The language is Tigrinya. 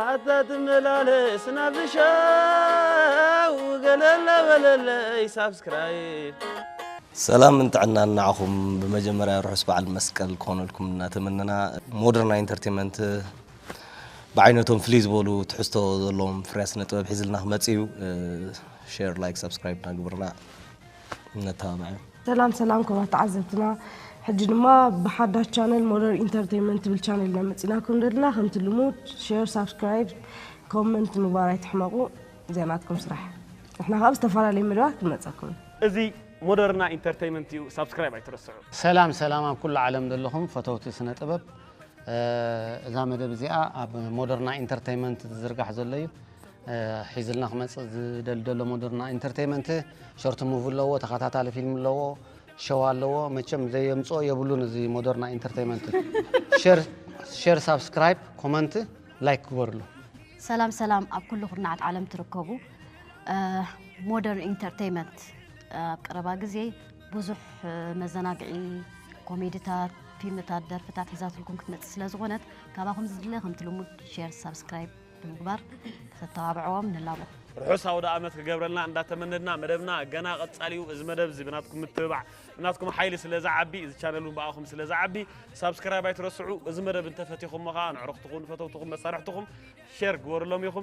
ኣታ ትመላለስ ናብ ሻው ገለለ በለለይ ሳብስክራይብ። ሰላምን ጥዕናን ንዓኹም። ብመጀመርያ ርሑስ በዓል መስቀል ክኾነልኩም እናተመነና፣ ሞደርና ኢንተርቴንመንት ብዓይነቶም ፍልይ ዝበሉ ትሕዝቶ ዘለዎም ፍርያት ስነ ጥበብ ሒዝልና ክመጽእ እዩ። ሼር፣ ላይክ፣ ሳብስክራይብ እናግበርና ነተባብዐ። ሰላም ሰላም ክቡራት ተዓዘብትና፣ ሕጂ ድማ ብሓዳሽ ቻነል ሞደር ኢንተርቴይንመንት ትብል ቻነል ኢና መፂናኩም ዘለና። ከምቲ ልሙድ ሼር፣ ሳብስክራይብ፣ ኮመንት ምግባር ኣይትሕመቑ። እዚኣ ናትኩም ስራሕ። ንሕና ካብ ዝተፈላለዩ መደባት ክንመፀኩም። እዚ ሞደርና ኢንተርቴይንመንት እዩ። ሳብስክራይብ ኣይትረስዑ። ሰላም ሰላም ኣብ ኩሉ ዓለም ዘለኹም ፈተውቲ ስነ ጥበብ። እዛ መደብ እዚኣ ኣብ ሞደርና ኢንተርቴይንመንት ዝዝርጋሕ ዘሎ እዩ። ሒዝልና ክመፅእ ዝደሊ ዘሎ ሞደርና ኢንተርቴይንመንት ሾርት ሙቪ ኣለዎ፣ ተኸታታሊ ፊልም ኣለዎ፣ ሸው ኣለዎ። መቸም ዘየምፅኦ የብሉን። እዚ ሞደርና ኢንተርቴይንመንት ሼር፣ ሼር፣ ሳብስክራይብ፣ ኮመንት፣ ላይክ ግበርሉ። ሰላም ሰላም ኣብ ኩሉ ኩርናዓት ዓለም ትርከቡ። ሞደርን ኢንተርቴይንመንት ኣብ ቀረባ ግዜ ብዙሕ መዘናግዒ ኮሜድታት፣ ፊልምታት፣ ደርፍታት ሒዛትልኩም ክትመፅእ ስለ ዝኾነት ካባኹም ዝድለ ከምቲ ልሙድ ሼር፣ ሳብስክራይብ ብምግባር ከተተባብዕዎም ንላቦ። ርሑስ ኣውደ ኣመት ክገብረልና እንዳተመነድና፣ መደብና ገና ቀጻሊ እዩ። እዚ መደብ እዚ ብናትኩም ምትብባዕ፣ ብናትኩም ሓይሊ ስለ ዝዓቢ፣ እዚ ቻነል እውን ብኣኹም ስለ ዝዓቢ፣ ሳብስክራይብ ኣይትረስዑ። እዚ መደብ እንተፈቲኹሞ ኸኣ ንዕሩኽትኹም፣ ንፈተውትኹም፣ መሳርሕትኹም ሼር ግበሩሎም ኢኹም።